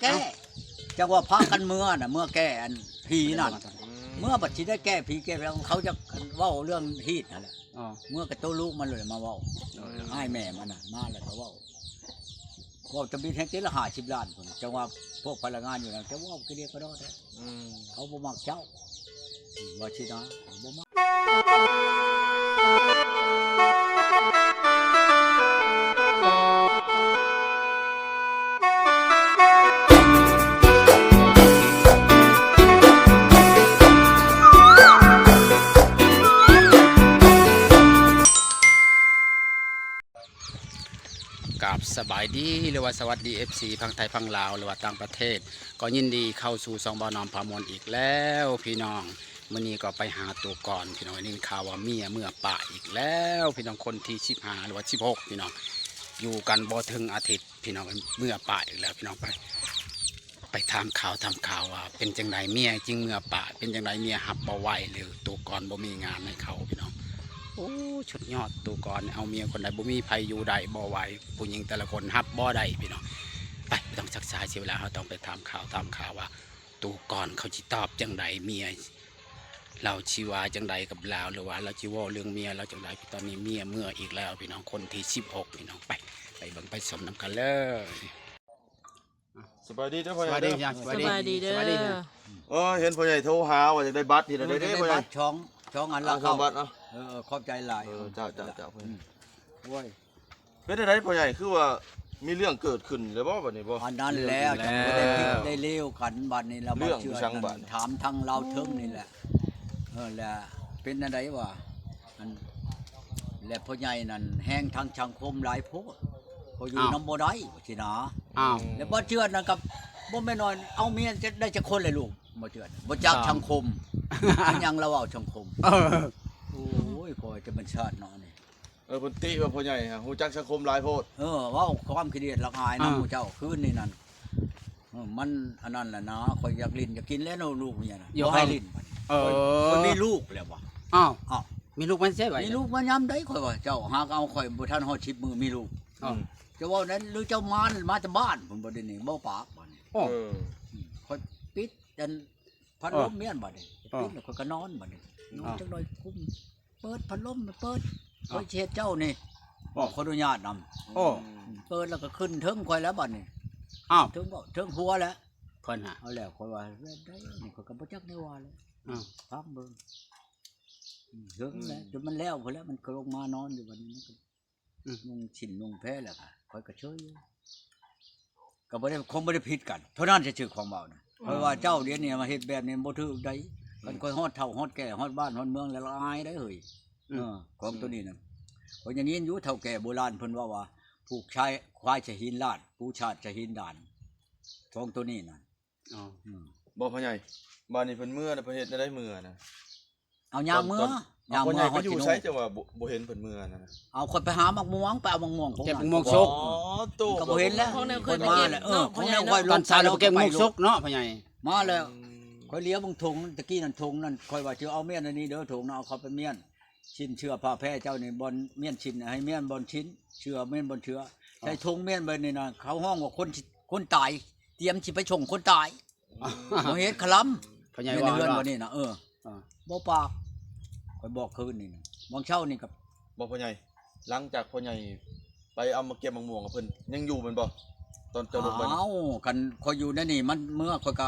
ແກ້ ເອົ້າ ຈັກວ່າພາກັນເມືອນະ ເມືອແກ້ອັນຜີນັ້ນ ອືມ ເມືອບັດຊິໄດ້ແກ້ຜີແກ້ ເຂົາຈະເວົ້າເລື່ອງຮີດຫັ້ນແຫຼະ ອໍ ເມືອກັບໂຕລູກມັນເລີຍມາເວົ້າ ໂດຍ ອ້າຍແມ່ມັນນະ ມາແລ້ວກໍເວົ້າ ເວົ້າຈະບິດແຮງຕິລະຫ້າສິບລ້ານພຸ້ນ ຈັກວ່າພວກພະນັກງານຢູ່ນັ້ນ ຈະເວົ້າກະດຽກກະດໍແທ້ ອືມ ເຂົາບໍ່ມັກເຈົ້າ ວ່າຊິນະ ບໍ່ມັກ. ກາບສະບາຍດີ ຫຼືວ່າສະຫວັດດີ ເອັຟຊີ ຝັ່ງໄທຝັ່ງລາວ ຫຼືວ່າຕ່າງປະເທດ ກໍຍິນດີເຂົ້າສູ່ຊ່ອງບ່າວນ້ອມພາມ່ວນອີກແລ້ວພີ່ນ້ອງ. ມື້ນີ້ກໍໄປຫາໂຕກ່ອນພີ່ນ້ອງ ໄດ້ຍິນຂ່າວວ່າເມຍເມືອປ່າອີກແລ້ວພີ່ນ້ອງ ຄົນທີສິບຫ້າ ຫຼືວ່າສິບຫົກພີ່ນ້ອງ ຢູ່ກັນບໍ່ເຖິງອາທິດພີ່ນ້ອງ ເມືອປ່າອີກແລ້ວພີ່ນ້ອງ. ໄປ ໄປຖາມຂ່າວ ຖາມຂ່າວວ່າເປັນຈັ່ງໃດ ເມຍຈຶ່ງເມືອປ່າ ເປັນຈັ່ງໃດ ເມຍຮັບບໍ່ໄຫວ ຫຼືໂຕກ່ອນບໍ່ມີງານໃຫ້ເຂົາພີ່ນ້ອງ. ໂອ້ ສຸດຍອດ ໂຕກ່ອນເອົາເມຍຄົນໃດ ບໍ່ມີໃຜຢູ່ໄດ້ບໍ່ໄຫວ ຜູ້ຍິງແຕ່ລະຄົນຮັບບໍ່ໄດ້ພີ່ນ້ອງ. ໄປ ບໍ່ຕ້ອງຊັກຊ້າເສຍເວລາ ເຮົາຕ້ອງໄປຖາມຂ່າວ ຖາມຂ່າວວ່າໂຕກ່ອນເຂົາຊິຕອບຈັ່ງໃດ ເມຍລາວຊິວ່າຈັ່ງໃດກັບລາວ ຫຼືວ່າລາວຊິເວົ້າເລື່ອງເມຍລາວຈັ່ງໃດ. ຕອນນີ້ເມຍເມືອອີກແລ້ວພີ່ນ້ອງ ຄົນທີສິບຫົກພີ່ນ້ອງ. ໄປ ໄປເບິ່ງໄປຊົມນຳກັນເລີຍ. ສະບາຍດີເດີພໍ່ໃຫຍ່ເດີ ສະບາຍດີ ສະບາຍດີເດີ ສະບາຍດີນະ. ໂອ້ຍ ເຫັນພໍ່ໃຫຍ່ໂທຫາວ່າຢາກໄດ້ບັດ ເຫັນໄດ້ເດ້ພໍ່ໃຫຍ່ ສອງອັນລະ ເອົາສອງບັດເນາະ. ເອີ ຂອບໃຈຫຼາຍ ເອີ ເຈົ້າ ເຈົ້າ ເຈົ້າ. ອືມ ໂອ້ຍ ເປັນຈັ່ງໃດພໍ່ໃຫຍ່ ຄືວ່າມີເລື່ອງເກີດຂຶ້ນແລ້ວບໍ່ບັດນີ້ບໍ່? ອັນນັ້ນແຫຼະ ເລື່ອງອີກແລ້ວ ຈັກໄດ້ຜິດໄດ້ເລວກັນບັດນີ້ລະ ເລື່ອງອີ່ຫຍັງບັດນີ້ ຖາມທາງລາວເທິງນີ້ແຫຼະ. ເອີ ແລ້ວເປັນແນວໃດວະ? ອັນ ແລະພໍ່ໃຫຍ່ນັ້ນແຮງທາງສັງຄົມຫຼາຍໂພດ ກໍຢູ່ນຳບໍ່ໄດ້ ວ່າຊີ້ນະ. ອ້າວ ແລະບໍ່ເຈື່ອນັ້ນກໍບໍ່ແມ່ນວ່າເອົາເມຍໄດ້ຈັກຄົນແຫຼະລູກ ບໍ່ເຈື່ອ ບໍ່ຈັກສັງຄົມ ເປັນຫຍັງລະເວົ້າສັງຄົມ. ເອີ ໂອ້ຍ ກໍຈະແມ່ນຊາດເນາະນີ້. ເອີ ເພິ່ນຕິວ່າພໍ່ໃຫຍ່ຫາຮູ້ຈັກສັງຄົມຫຼາຍໂພດ. ເອີ ເວົ້າຄວາມຂີ້ດຽດລະອາຍນຳໝູ່ເຈົ້າ ຄືນນີ້ນັ້ນ. ເອີ ມັນອັນນັ້ນແຫຼະນະ ຂ້ອຍຢາກຫຼິ້ນຢາກກິນແລ້ວເນາະ ລູກເມຍນະ ບໍ່ໃຫ້ຫຼິ້ນ. ເອີ ຂ້ອຍມີລູກແລ້ວວ່າ. ອ້າວ ມີລູກມາແຕ່ໃສ? ມີລູກມາຍາມໃດ? ຂ້ອຍວ່າເຈົ້າຫາກເອົາຂ້ອຍບໍ່ທັນຮອດສິບມື້ມີລູກ. ເຈົ້າເວົ້ານັ້ນ ຫຼືເຈົ້າມາ ມາແຕ່ບ້ານພຸ້ນບໍ່? ດຽວນີ້ເວົ້າປາກບັດນີ້. ຂ້ອຍປິດອັນພັດລົມແມ່ນບັດນີ້ ປິດແລ້ວຂ້ອຍກໍນອນບັດນີ້ ນອນຈັກໜ້ອຍ ກຸມ ເປີດພັດລົມ ເປີດ ຂ້ອຍຊິເຮັດເຈົ້ານີ້ ຂໍອະນຸຍາດນຳ. ເປີດແລ້ວກໍຂຶ້ນເທິງຂ້ອຍແລ້ວບັດນີ້. ອ້າວ ເທິງ ເທິງຫົວແລ້ວ ເພິ່ນຫາ. ເອົາແລ້ວ ຂ້ອຍວ່າແບບໃດນີ້ ຂ້ອຍກໍບໍ່ຈັກແນວວ່າແລ້ວ. ຟັງເບິ່ງ ເທິງແລ້ວ ຈົນມັນແລ້ວພຸ້ນແຫຼະ ມັນກໍລົງມານອນຢູ່ບັດນີ້ ມັນກໍ ອືມ ນຸ່ງສິ້ນນຸ່ງແພແລ້ວກະ ຂ້ອຍກໍເຊີຍຢູ່ ກໍບໍ່ໄດ້ ຄົງບໍ່ໄດ້ຜິດກັນເທົ່ານັ້ນຊື່ໆ ຂອງເວົ້ານະ. ເອີ ຂ້ອຍວ່າເຈົ້າດຽວນີ້ມາເຮັດແບບນີ້ບໍ່ຖືກໃດ. ອືມ ຄັນຂ້ອຍຮອດເຖົ້າຮອດແກ່ຮອດບ້ານຮອດເມືອງແລ້ວລະອາຍໄດ໋ເຮີ້ຍ. ອືມ ເອີ ຂອງໂຕນີ້ນະ ອືມ ຂ້ອຍຍັງຍິນຢູ່ ເຖົ້າແກ່ໂບລານເພິ່ນເວົ້າວ່າ ຜູກຊາຍ ຄວາຍຊະຫີນລາດ ປູຊາດຊະຫີນດານ ຂອງໂຕນີ້ນະ. ອໍ ອືມ ບໍ່ພໍ່ໃຫຍ່ ບາດນີ້ເພິ່ນເມືອນະ ເພິ່ນເຮັດແນວໃດເມືອນະ? ເອົາຍ່າງເມືອ ຍ່າງເມືອ. ພໍ່ໃຫຍ່ໄປຢູ່ໃສ ຈັ່ງວ່າບໍ່ ບໍ່ເຫັນເພິ່ນເມືອນະ? ເອົາ ຂ້ອຍໄປຫາໝາກມ່ວງ ໄປເອົາໝາກມ່ວງ ເກັບໝາກມ່ວງສຸກ ໂອ້ ໂຕ ກໍບໍ່ເຫັນແລ້ວ. ຂ້ອຍມາແລ້ວ ເອີ ຂ້ອຍແນວຂ້ອຍລົງ ຕອນເຊົ້າເຮົາເກັບໝາກມ່ວງສຸກເນາະ ພໍ່ໃຫຍ່ ມາແລ້ວ. ອືມ ຂ້ອຍຫຼຽວເບິ່ງຖົງ ຕະກີ້ນັ້ນຖົງນັ້ນ ຂ້ອຍວ່າຊິເອົາມ້ຽນອັນນີ້ເດີ ຖົງນະ ເອົາເຂົ້າໄປມ້ຽນ ຊີ້ນເຊື່ອຜ້າແພເຈົ້ານີ້ ບ່ອນມ້ຽນຊີ້ນ ໃຫ້ມ້ຽນບ່ອນຊີ້ນ ເຊື່ອມ້ຽນບ່ອນເຊື່ອ ໃສ່ຖົງມ້ຽນໄວ້ນີ້ນະ ເຂົາຮ້ອງວ່າຄົນ ຄົນຕາຍ ຕຽມຊິໄປສົ່ງຄົນຕາຍ. ບໍ່ເຮັດຄະລຳ ພໍ່ໃຫຍ່ ແມ່ນເຮືອນບໍ່ນີ້ນະ. ເອີ ບໍ່ປາກ ຂ້ອຍບອກຄືນນີ້ນະ ຫວ່າງເຊົ້ານີ້ກໍ ບໍ່ພໍ່ໃຫຍ່ ຫຼັງຈາກພໍ່ໃຫຍ່ໄປເອົາມາເກັບໝາກມ່ວງ ເພິ່ນຍັງຢູ່ແມ່ນບໍ່ ຕອນເຈົ້າລົງໄປນະ? ອ້າວ ຄັນຂ້ອຍຢູ່ໃນນີ້ ມັນເມືອ ຂ້ອຍກໍ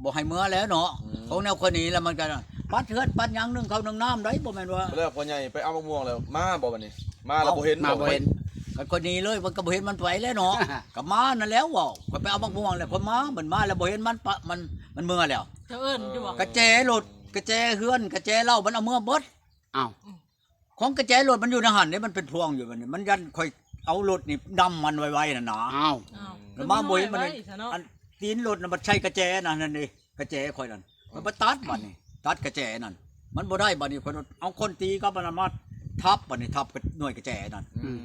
ບໍ່ໃຫ້ເມືອແລ້ວເນາະ. ຂອງແນວຂ້ອຍນີ້ແລ້ວ ມັນກໍປັດເຮືອນປັດຫຍັງ ໜຶ້ງເຂົ້າໜຶ້ງນ້ຳໄດ໋ ບໍ່ແມ່ນວ່າ. ແລ້ວພໍ່ໃຫຍ່ໄປເອົາໝາກມ່ວງແລ້ວມາບໍ່ບັດນີ້? ມາແລ້ວບໍ່ເຫັນ ມາບໍ່ເຫັນ. ຄັນຂ້ອຍໜີເລີຍ ມັນກໍບໍ່ເຫັນມັນໄປແລ້ວເນາະ. ກໍມານັ້ນແລ້ວ ເວົ້າ ຂ້ອຍໄປເອົາໝາກມ່ວງແລ້ວ ຂ້ອຍມາ ມັນມາແລ້ວບໍ່ເຫັນມັນປະ ມັນ ມັນເມືອແລ້ວ. ເຈົ້າເອີ້ນຢູ່ບໍ່? ກະແຈລົດ ກະແຈເຮືອນ ກະແຈເລົ້າ ມັນເອົາເມືອເບິດ. ອ້າວ ຂອງກະແຈລົດມັນຢູ່ໃນຫັ້ນເດ້ ມັນເປັນພວງຢູ່ບັດນີ້ ມັນຢ້ານຂ້ອຍເອົາລົດນີ້ນຳມັນໄວໆນັ້ນນະ. ອ້າວ ແລ້ວມາບໍ່ເຫັນມັນ ອັນຕີນລົດນະ ມັນໃສ່ກະແຈນັ້ນ ນັ້ນເດ້ ກະແຈຂ້ອຍນັ້ນ ຂ້ອຍໄປຕັດບັດນີ້ ຕັດກະແຈນັ້ນ ມັນບໍ່ໄດ້ບັດນີ້ ຂ້ອຍເອົາຄ້ອນຕີກັບອັນນັ້ນມາທັບ ບັດນີ້ທັບກັບໜ່ວຍກະແຈນັ້ນ. ອືມ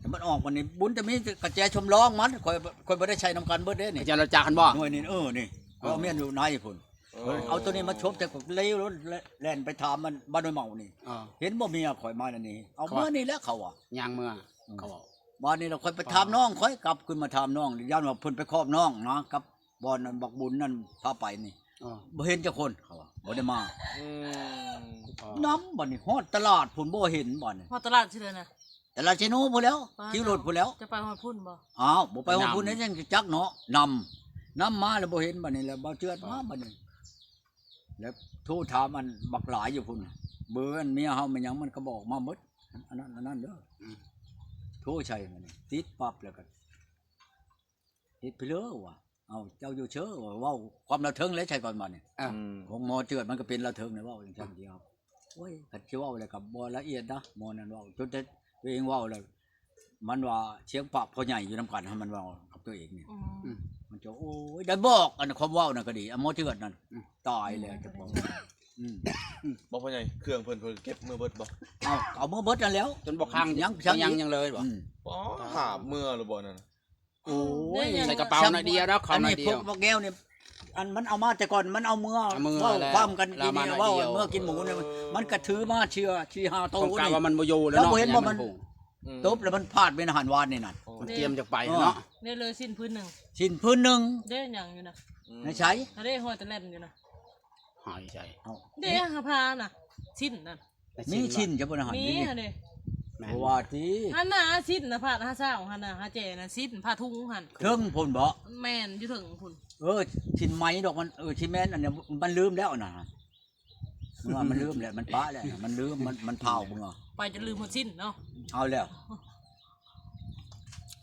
ແຕ່ມັນອອກບັດນີ້ ບຸນຈະມີກະແຈສຳລອງມັນ ຂ້ອຍ ຂ້ອຍບໍ່ໄດ້ໃຊ້ນຳກັນເບິດເດ້ນີ້ ກະແຈລົດຈັກຫັ້ນບໍ່? ໜ່ວຍນີ້ ເອີ ນີ້ ເອົາແມ່ນຢູ່ໃນພຸ້ນ. ເອີ ເອົາໂຕນີ້ມາຊົບ ແຕ່ກໍເລວ ແລ່ນໄປຖາມມັນ ບ້ານໂດຍເມົານີ້ ເອີ ເຫັນບໍ່ເມຍຂ້ອຍມາແນວນີ້ ເອົາເມືອນີ້ແຫຼະ ເຂົາວ່າ ຍ່າງເມືອ ເອີ ເຂົາເວົ້າ. ບາດນີ້ລະຂ້ອຍໄປຖາມນ້ອງຂ້ອຍ ກັບຂຶ້ນມາຖາມນ້ອງ ຢ້ານວ່າເພິ່ນໄປຄອບນ້ອງນະ ກັບ ບ່ອນນັ້ນບັກບຸນນັ້ນພາໄປນີ້ ອໍ ບໍ່ເຫັນຈັກຄົນ ເຂົາວ່າບໍ່ໄດ້ມາ ອືມ ນຳບັດນີ້ຮອດຕະຫຼາດພຸ້ນບໍ່ເຫັນບັດນີ້ ຮອດຕະຫຼາດຊິເລີຍນະ ຕະຫຼາດເຊໂນພຸ້ນແລ້ວ ປາ ຂີ່ລົດພຸ້ນແລ້ວ ຈະໄປຮອດພຸ້ນບໍ່? ອ້າວ ບໍ່ໄປຮອດພຸ້ນ ນຳ ແລ້ວຈັ່ງຊິຈັກເນາະ ນຳ ນຳມາແລ້ວບໍ່ເຫັນບັດນີ້ ແລ້ວບ່າວເຈືອດມາບັດນີ້ ແລ້ວໂທຖາມອັນບັກຫຼາຍຢູ່ພຸ້ນ ເບີອັນເມຍເຮົາແມ່ນຫຍັງມັນກໍບອກມາໝົດ ອັນນັ້ນ ອັນນັ້ນເດີ ອືມ ໂທໃສ່ບັດນີ້ ຕິດປັບແລ້ວກໍ ເຮັດໄປເລີວ່າ ເອົາ ເຈົ້າຢູ່ເຊີວ່າ ເວົ້າຄວາມລະເທິງແຫຼະໃສ່ກ່ອນບັດນີ້ ອ່າ ອືມ ຂອງໝໍເຈືອດມັນກໍເປັນລະເທິງແຫຼະ ເວົ້າຈັ່ງຊັ້ນດຽວ ໂອ້ຍ ຄັນຊິເວົ້າແລ້ວກໍບໍ່ລະອຽດນະ ໝໍນັ້ນເວົ້າ ຈົນແຕ່ຕົວເອງເວົ້າແລ້ວ ມັນວ່າສຽງປາກພໍ່ໃຫຍ່ຢູ່ນຳກັນ ໃຫ້ມັນເວົ້າກັບຕົວເອງນີ້ ອືມ ອືມ ມັນຈະ ໂອ້ຍ ໄດ້ບອກ ອັນຄວາມເວົ້ານັ້ນກໍດີ ອາໝໍເຖືອນນັ້ນ ອືມ ຕາຍແລ້ວ ອືມ ເຈົ້າຂອງ ອືມ ອືມ ບໍ່ ພໍ່ໃຫຍ່ ເຄື່ອງເພິ່ນ ເພິ່ນເກັບເມືອເບິດບໍ່? ເອົາ ເອົາເມືອເບິດນັ້ນແລ້ວ ຈົນບໍ່ຄັງ ຍັງ ຍັງ ຍັງເລີຍ ອືມ ອໍ ຫາບເມືອແລ້ວບໍ່ນັ້ນ? ໂອ້ຍ ໃສ່ກະເປົາໜ້ອຍດຽວເນາະ ເຂົ້າໜ້ອຍດຽວ ອັນນີ້ພວກບັກແກ້ວນີ້ ອັນມັນເອົາມາແຕ່ກ່ອນ ມັນເອົາເມືອ ເອົາເມືອ ເວົ້າ ແລ້ວ ຄວາມກັນ ລາວມາໜ້ອຍດຽວ ເມື່ອກິນໝູນີ້ ເອີ ມັນກະຖືມາເຊື່ອ ສີ່ຫ້າໂຕ ເຈົ້າບໍ່ເຫັນບໍ່ມັນໂຍນແລ້ວເນາະ ເຈົ້າບໍ່ເຫັນບໍ່ມັນ ມັນໂຍນ ອືມ ຕົບແລ້ວມັນພາດເປັນອາຫານຫວານນີ້ນັ້ນ ໂອ້ ມັນກຽມຈາກໄປເນາະ ເດ້ເລີຍສິ້ນພື້ນໜຶ່ງ ສິ້ນພື້ນໜຶ່ງ ເດ້ຫຍັງຢູ່ນະ ອືມ ໃນໃສ ເດ້ຫ້ອຍຕະແລ່ນຢູ່ນະ ຫາຍໃສ ເອົ້າ ເດ້ຫາຜ້ານະ ສິ້ນນັ້ນ ມີສິ້ນຈະບໍ່ນະ ມີຫັ້ນເດ້ ແມ່ນ ບໍ່ວ່າຕິ ຫັ້ນນະ ສິ້ນນະ ພາດຫາເຊົ້າຫັ້ນນະ ຫາແຈນະ ສິ້ນຜ້າທຸງຫັ້ນ ເທິງພຸ້ນບໍ? ແມ່ນ ຢູ່ເທິງພຸ້ນ ເອີ ສິ້ນໄໝດອກມັນ ເອີ ຊິແມ່ນອັນນີ້ ມັນລືມແລ້ວນະ ເມື່ອມັນລືມແລ້ວ ມັນປະແລ້ວນະ ມັນລືມ ມັນ ມັນເຜົາເມືອ ໄປຈົນລືມຮອດສິ້ນເນາະ ເອົາແລ້ວ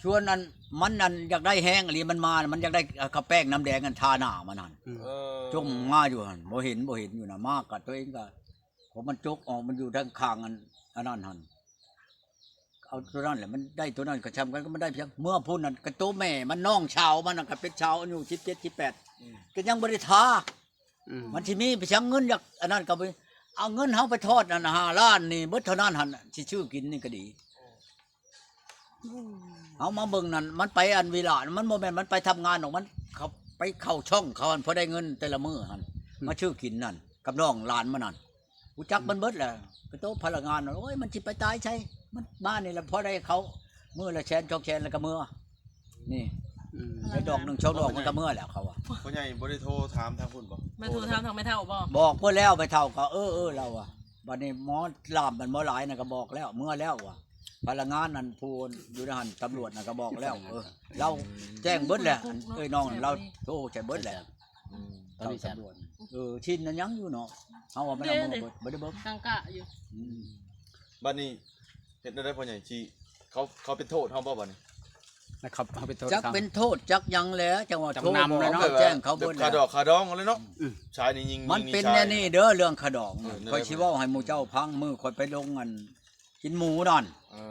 ຊວນອັນ ມັນອັນຢາກໄດ້ແຮງອີ່ຫຼີ ມັນມາ ມັນຢາກໄດ້ ເອົາ ເຂົ້າແປ້ງນ້ຳແດງອັນທາໜ້າມັນຫັ້ນ ອືມ ເອີ ຈົ່ມມາຢູ່ຫັ້ນ ບໍ່ເຫັນ ບໍ່ເຫັນຢູ່ນະ ມາກະຕົວເອງກະ ເພາະມັນຈົກອອກ ມັນຢູ່ທາງຂ້າງອັນ ອັນນັ້ນຫັ້ນ ເອົາຕົວນັ້ນແຫຼະ ມັນໄດ້ຕົວນັ້ນກະຊ່ຳກັນ ມັນໄດ້ພຽງ ເມື່ອພຸ້ນນັ້ນກະໂຕແມ່ມັນ ນ້ອງສາວມັນນະ ກະເປັນສາວອາຍຸສິບເຈັດ ສິບແປດ ອືມ ກະຍັງບໍ່ໄດ້ທາ ອືມ ມັນຊິມີໄປສັງເງິນຢາກອັນນັ້ນກະບໍ່ ເອົາເງິນເຮົາໄປທອດນັ້ນຫ້າລ້ານນີ້ ເບິດເທົ່ານັ້ນຫັ້ນ ຊິຊື້ກິນນີ້ກະດີ ເຮົາມາເບິ່ງນັ້ນ ມັນໄປອັນວິລະ ມັນບໍ່ແມ່ນມັນໄປທຳງານດອກ ມັນເຂົ້າ ໄປເຂົ້າຊ່ອງເຂົາຫັ້ນ ພໍໄດ້ເງິນແຕ່ລະມື້ຫັ້ນ ອືມ ມາຊື້ກິນນັ້ນ ກັບນ້ອງຫຼານມັນນັ້ນ ຮູ້ຈັກມັນເບິດແຫຼະ ກະໂຕພະນັກງານ ໂອ້ຍ ມັນຊິໄປຕາຍໃສ ມັນມານີ້ລະ ພໍໄດ້ເຂົາມື້ລະແສນສອງແສນ ແລ້ວກະເມືອ ນີ້ ອືມ ໄດ້ດອກໜຶ່ງສອງດອກ ມັນກະເມືອແລ້ວ ເຂົາວ່າ ພໍ່ໃຫຍ່ບໍ່ໄດ້ໂທຖາມທາງພຸ້ນບໍ່? ມາໂທຖາມທາງແມ່ເຖົ້າບໍ່? ບອກເພິ່ນແລ້ວ ແມ່ເຖົ້າກະ ເອີ ເອີ ລາວວ່າ ບັດນີ້ໝໍຫຼາມ ໝໍຫຼາຍນະກະບອກແລ້ວ ເມືອແລ້ວວ່າ ພະນັກງານນັ້ນ ຜູ້ຢູ່ໃນຫັ້ນ ຕຳຫຼວດນະກະບອກແລ້ວ ເອີ ລາວແຈ້ງເບິດແຫຼະ ເອີຍ ນ້ອງລາວໂທໃສ່ເບິດແຫຼະ ອືມ ຕອນນີ້ແຊບ ເອີ ຊິນນັ້ນຍັງຢູ່ເນາະ ເຮົາວ່າມັນເອົາມາເບິດ ບໍ່ໄດ້ເບິ່ງ ກາງກະຢູ່ ອືມ ບັດນີ້ເຮັດແນວໃດພໍ່ໃຫຍ່ ຊິ ເຂົາ ເຂົາເປັນໂທດເຮົາບໍ່ບັດນີ້? ແລ້ວເຂົາ ເຮົາເປັນໂທດ ຈັກເປັນໂທດຈັກຫຍັງແຫຼະ ຈັ່ງວ່າ ຈັກນຳແລ້ວເນາະ ແຈ້ງເຂົາເບິດແລ້ວ ຄາດອກຄາດອງຫັ້ນແຫຼະເນາະ ອືມ ຊາຍນີ້ຍິງ ມັນເປັນແນວນີ້ເດີ ເລື່ອງຄາດອງ ຂ້ອຍຊິເວົ້າໃຫ້ໝູ່ເຈົ້າຟັງ ມື້ຂ້ອຍໄປລົງອັນ ກິນໝູນັ້ນ ເອີ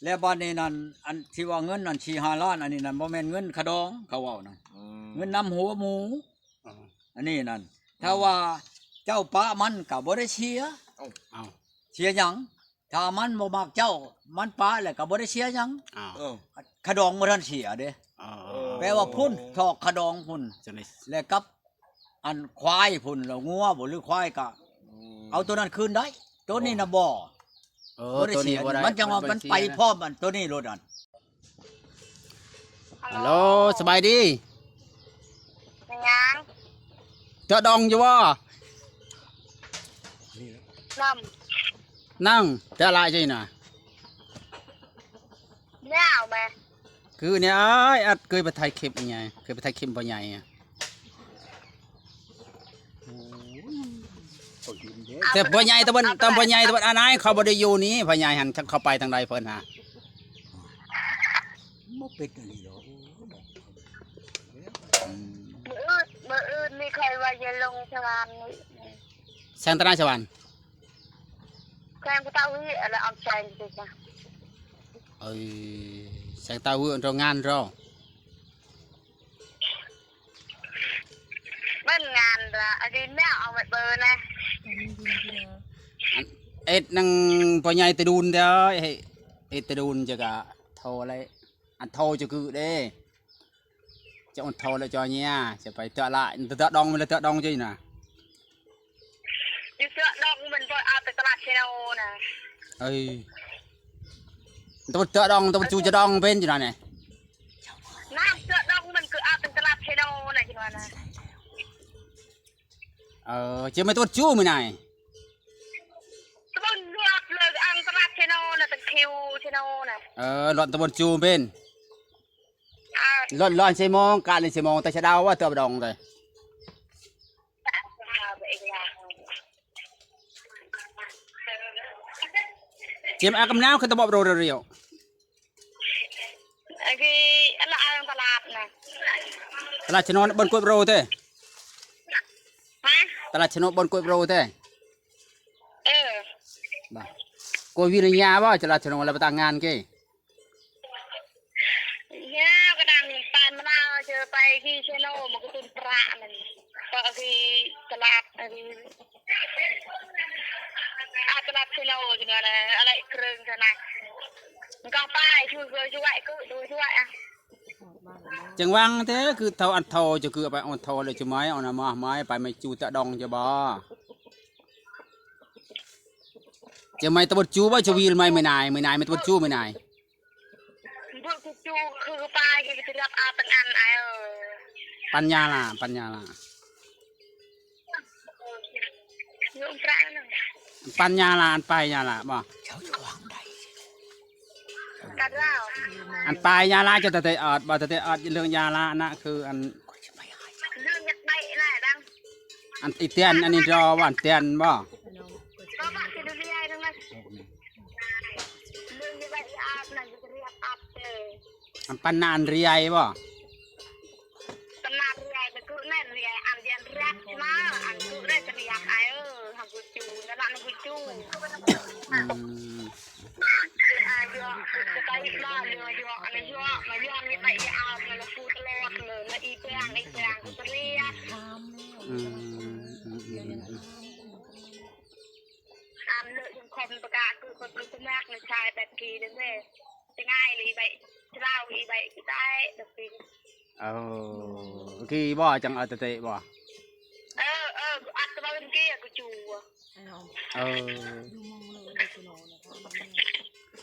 ແລ້ວບາດນີ້ນັ້ນ ອັນທີ່ວ່າເງິນນັ້ນສີ່ຫ້າລ້ານ ອັນນີ້ນັ້ນ ບໍ່ແມ່ນເງິນຂະດອງ ເຂົາເວົ້ານັ້ນ ອືມ ເງິນນຳຫົວໝູ ເອີ ອັນນີ້ນັ້ນ ອືມ ຖ້າວ່າເຈົ້າປະມັນກໍບໍ່ໄດ້ເສຍ ເອົ້າ ເອົ້າ ເສຍຫຍັງ? ຖ້າມັນບໍ່ມັກເຈົ້າ ມັນປະແລ້ວກໍບໍ່ໄດ້ເສຍຫຍັງ ອ້າວ ເອີ ຂະດອງບໍ່ທັນເສຍເດ້ ເອີ ແປວ່າພຸ້ນ ຖອກຂະດອງພຸ້ນ ແລ້ວກັບ ອັນຄວາຍພຸ້ນ ແລ້ວງົວບໍ່ ຫຼືຄວາຍກະ ອືມ ເອົາໂຕນັ້ນຄືນໄດ້ ໂຕນີ້ນະບໍ່ ເອີ ບໍ່ໄດ້ເສຍ ໂຕນີ້ບໍ່ໄດ້ ມັນຈັ່ງວ່າມັນໄປພ້ອມອັນໂຕນີ້ໂລດອັນ ຮັລໂຫຼ ສະບາຍດີ ຫຍັງ ເຈາະດອງຢູ່ບໍ່? ນຳ ນັ່ງ ເຈາະຫຼາຍຈັ່ງນະ ຍາວແມ ຄືນີ້ອ້າຍ ອັດເຄີຍໄປຖ່າຍຄລິບອີຫຍັງ ເຄີຍໄປຖ່າຍຄລິບພໍ່ໃຫຍ່ ແຕ່ພໍ່ໃຫຍ່ຕະເພິ່ນ ຕະເພິ່ນ ພໍ່ໃຫຍ່ຕະເພິ່ນ ອັນນັ້ນເຂົາບໍ່ໄດ້ຢູ່ນີ້ ພໍ່ໃຫຍ່ຫັ້ນ ຈັກເຂົາໄປທາງໃດເພິ່ນຫາ ບໍ່ເປັນອັນນີ້ດອກ ອືມ ມື້ອື່ນ ມື້ອື່ນນີ້ຂ້ອຍວ່າຈະລົງສະຫວັນນີ້ ແສງຕານາຍສະຫວັນ ແຂວງປະຕາວເວຍ ແລະ ອອນແສງຕິຊະ ເອີ ແສງຕາວເວຍ ໂຮງງານເຮົາ ເບິ່ງງານລະ ອັນນີ້ແນວເອົາໄວ້ເບີນະ ອັນ ເອັດນຳພໍ່ໃຫຍ່ຕະດຸນເດີ ເຮັດຕະດຸນຈະກະໂທແລ້ວ ອັນໂທຈະຄືເດ້ ຈະອົນໂທແລ້ວຈອຍເຍຍ ຈະໄປເຕາະລະ ເຕາະດອງ ແມ່ນເຕາະດອງຈີນະ ຢູ່ເຕາະດອງມັນບໍ່ອາໄປຕະຫຼາດເຊໂນນະ ເອີ ຕະເຕາະດອງ ຕະຈູຈະດອງເປັນຢູ່ນະນີ້ ນ້ຳເຕາະດອງມັນຄືອາເປັນຕະຫຼາດເຊໂນນະ ເອີ ເຈົ້າໄປຕະເວັນຈູມື້ໃດ? ຕະເວັນລອດເລີຍ ອັນຕະຫຼາດເຊໂນນະ ຕະຄິວເຊໂນນະ. ເອີ ລອດຕະເວັນຈູເປັນ ອ່າ ລອດ ລອດເຊໂມງ ການເລເຊໂມງ ແຕ່ຊະດາວວ່າເຕີບດອງເລີຍ. ເຈັມອາກຳນາວ ຄືຕະບອບໂຣດຽວ. ອາກີ ອັນລະອາງຕະຫຼາດນະ ຕະຫຼາດຊະໂນນ ບ່ອນກວດໂຣເຕ. ຮະ? ຕະຫຼາດຊະໂນນ ບ່ອນກວດໂຣເຕ. ເອີ ບໍ່ ກວດວິລິຍາບໍ່ ຕະຫຼາດຊະໂນນ ລະໄປຕາງງານເກ. ຍາວກະດັງ ປານມະນາວ ເຈີໄປທີ່ເຊໂນ ມັນກະຕຸນປະມັນ ກໍທີ່ຕະຫຼາດ ອາ ຕະຫຼາດເຊໂນ ຈັ່ງວ່ານະ ອາໄລເຄິ່ງທະນະ ມັນກໍໄປ ຊ່ວຍ ຊ່ວຍ ຊ່ວຍ ອະ ຈັ່ງຫວັງແທ້ ຄືເທົ່າອັນເທົ່າ ຈະຄືໄປອັນເທົ່າເລີຍ ຈະໄມ້ເອົານະ ມາໄມ້ໄປ ໄມ້ຈູຕະດອງ ຈະບໍ່ ຈະໄມ້ຕະບົດຈູບໍ່ ຈະວີລໄມ້ ໄມ້ນາຍ ໄມ້ນາຍ ໄມ້ຕະບົດຈູ ໄມ້ນາຍ. ບຸກຈຸຄືປາຍທີ່ຈະຮັບອາປັນອັນອາຍເອີຍ ປັນຍາລາ ປັນຍາລາ ຍອມປາຍນະ ປັນຍາລາ ອັນປາຍຍາລາບໍ່ ກັນລາວ ອັນປາຍຍາລາ ຈະຕະເຕອອດບໍ່ ຕະເຕອອດເລື່ອງຍາລານະ ຄືອັນ ເລື່ອງຢາກໄດ້ນະດັງ ອັນອີຕຽນ ອັນນີ້ລໍວ່າອັນຕຽນບໍ່ ກໍວ່າຊິໄດ້ເລີຍນະ ເລື່ອງຢາກໄດ້ອາບນະ ຢາກຮຽບອາບເອີຍ. ອັນປັນນາອັນເຣຍບໍ່ ປັນນາເຣຍ ມັນຄືແມ່ນເຣຍ ອັນດຽນແຣບມາ ອັນຄືໄດ້ສະເລຍອາຍເອີຍ ເຮົາບໍ່ຈູນະ ລະບໍ່ຈູ ອືມ ອາຍຸ ສະໄປມາເລີຍ ອາຍຸ ອາຍຸ ມາຍ້ອນໄປອາບ ລະຟູຕະຫຼອດເລີຍ ລະອີແປງ ອີແປງສະເລຍ ອືມ ອືມ ອືມ ອືມ ອືມ ອາມເລີຍ ຄົນປະກາດຄືຄົນສະໝັກໃນຊາຍແບບກີເດ້. ສະຫງາຍລີໄບ ສະລາວລີໄບ ກິຕາຍ ດອກປີ. ເອີ ກີບໍ່ ຈັ່ງເອົາແຕ່ເຕະບໍ່? ເອີ ເອີ ອັດຕະບາເປັນກີ ກູຈູ. ເອີ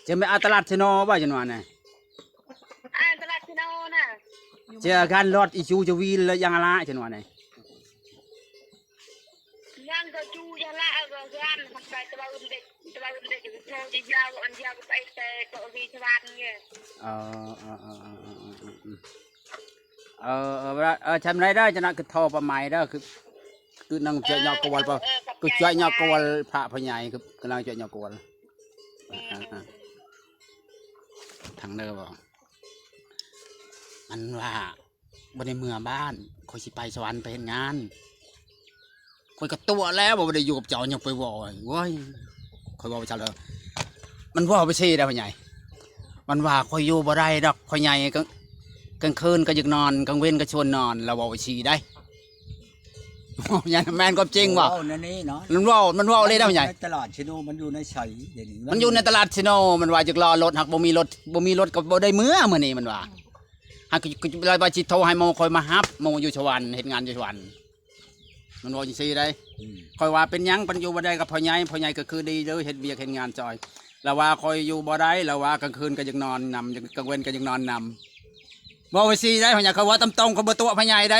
ຈະໄປອັດຕະລາດເຊໂນບໍ່ ຈັງຫວະນີ້? ອັດຕະລາດເຊໂນນະ ຈະການລອດອີຊູຈະວີລ ແລະ ຍັງອະລະ ຈັງຫວະນີ້. ຍັງກະຈູຢ່າລະ ເອີ ກະຢ້ານມັນໄປຕະບາອື່ນເດັກ ຕະບາອື່ນເດັກໂທຊິຍາວ ອັນຍາວໄປແຕ່ເກາະວີສະຫວັນເນີ. ເອີ ເອີ ເອີ ເອີ ເອີ ເອີ ເອີ ເອີ ເອີ ຈຳໄດ້ເດີ ຈະນະ ຄືທໍ່ປາໄມ້ເດີ ຄື ຄືນາງຈວຍຍອກກະວອນ ເອີ ເອີ ຄືຈວຍຍອກກະວອນພະພໍ່ໃຫຍ່ ຄື ຄືນາງຈວຍຍອກກະວອນ. ເອີ ເອີ ເອີ ທາງເດີບໍ່ ມັນວ່າ ບໍ່ໄດ້ເມືອບ້ານ ຂ້ອຍຊິໄປສະຫວັນໄປເຮັດງານ. ຂ້ອຍກະຕົວະແລ້ວ ບໍ່ໄດ້ຢູ່ກັບເຈົ້າ ຍັງໄປເວົ້າ ໂອ້ຍ ຂ້ອຍເວົ້າໄປຊັ້ນເລີຍ ມັນເວົ້າໄປຊີ້ໄດ໋ພໍ່ໃຫຍ່ ມັນວ່າ ຂ້ອຍຢູ່ບໍ່ໄດ້ດອກ ຂ້ອຍໃຫຍ່ ກາງ ກາງຄືນກະຢາກນອນ ກາງເວັນກະຊວນນອນ ລາວເວົ້າໄປຊີ້ໄດ໋. ເວົ້າຫຍັງ ແມ່ນຄວາມຈິງບໍ່? ເວົ້າແນວນີ້ເນາະ ມັນເວົ້າ ມັນເວົ້າເລີຍໄດ໋ພໍ່ໃຫຍ່. ຕະຫຼາດເຊໂນ ມັນຢູ່ໃນໃສດຽວນີ້? ມັນຢູ່ໃນຕະຫຼາດເຊໂນ ມັນວ່າຢາກລໍລົດ ຫາກບໍ່ມີລົດ ບໍ່ມີລົດກະບໍ່ໄດ້ເມືອມື້ນີ້ ມັນວ່າ. ຫາກ ລາວວ່າຊິໂທໃຫ້ໝູ່ຂ້ອຍມາຮັບ ໝູ່ຢູ່ສະຫວັນ ເຮັດງານຢູ່ສະຫວັນ ມັນເວົ້າຈັ່ງຊີ້ໄດ໋. ອືມ ຂ້ອຍວ່າເປັນຫຍັງ ມັນຢູ່ບໍ່ໄດ້ກັບພໍ່ໃຫຍ່ ພໍ່ໃຫຍ່ກະຄືດີເດີ ເຮັດວຽກເຮັດງານຊ່ອຍ. ລາວວ່າຂ້ອຍຢູ່ບໍ່ໄດ້ ລາວວ່າກາງຄືນກະຢາກນອນນຳ ກາງເວັນກະຢາກນອນນຳ ເວົ້າຈັ່ງຊີ້ໄດ໋ພໍ່ໃຫຍ່. ຂ້ອຍເວົ້າຕາມຕົງ ຂ້ອຍບໍ່ຕົວະພໍ່ໃຫຍ່ໄດ໋.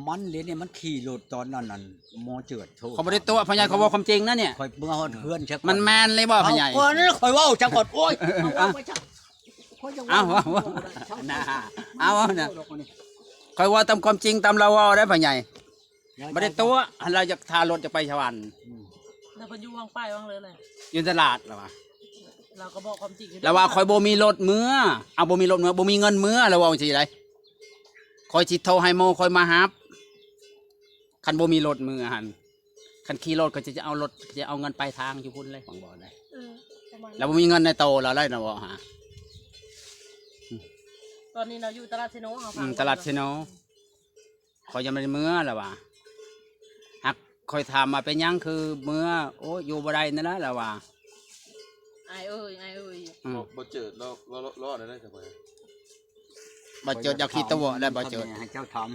ມັນເລີຍນີ້ ມັນຂີ່ລົດຕອນນັ້ນນັ້ນ ໝໍເຈີດໂທ ຂ້ອຍບໍ່ໄດ້ຕົວະພໍ່ໃຫຍ່ ຂ້ອຍເວົ້າຄວາມຈິງນະນີ້. ຂ້ອຍເມືອຮອດເຮືອນ ມັນແມ່ນເລີຍບໍ່ພໍ່ໃຫຍ່? ເອົາກ່ອນ ຂ້ອຍເວົ້າຈັກກ່ອນ ໂອ້ຍ ເອົາ ເອົາ ເອົານະ ເອົານະ ຂ້ອຍເວົ້າຕາມຄວາມຈິງ ຕາມລາວເວົ້າໄດ໋ພໍ່ໃຫຍ່ ບໍ່ໄດ້ຕົວະ ລາວຢາກຖ້າລົດຈະໄປສະຫວັນ. ອືມ ແລ້ວເພິ່ນຢູ່ຫວ່າງປ້າຍຫວ່າງເລີຍ ຢູ່ຕະຫຼາດລາວວ່າ ລາວກະບອກຄວາມຈິງ ລາວວ່າຂ້ອຍບໍ່ມີລົດເມືອ ເອົາ ບໍ່ມີລົດເມືອ ບໍ່ມີເງິນເມືອ ລາວເວົ້າຈັ່ງຊີ້ໄດ໋. ຂ້ອຍຊິໂທໃຫ້ໝູ່ຂ້ອຍມາຮັບ ຄັນບໍ່ມີລົດເມືອຫັ້ນ ຄັນຂີ່ລົດກະຈະເອົາລົດ ຈະເອົາເງິນປາຍທາງຢູ່ພຸ້ນເລີຍ ຫວັງບໍ່ໄດ້. ເອີ ປະມານ ລາວບໍ່ມີເງິນໃນໂຕລາວໄດ໋ນະ ເວົ້າຫາ. ຕອນນີ້ລາວຢູ່ຕະຫຼາດເຊໂນ ເຮົາ ອືມ ຕະຫຼາດເຊໂນ. ຂ້ອຍຍັງບໍ່ໄດ້ເມືອລາວວ່າ ຫາກຂ້ອຍຖາມວ່າເປັນຫຍັງຄືເມືອ ໂອ້ຍ ຢູ່ບໍ່ໄດ້ນັ້ນລະລາວວ່າ. ອ້າຍເອີຍ ອ້າຍເອີຍ ອືມ ບໍ່ ບໍ່ເຈີດ ລໍ ລໍ ລໍ ລໍໄດ້ໄດ໋. ບໍ່ເຈີດ ຢ່າຄິດຕົວະໄດ້ ບໍ່ເຈີດ ໃຫ້ເຈົ້າຖາມ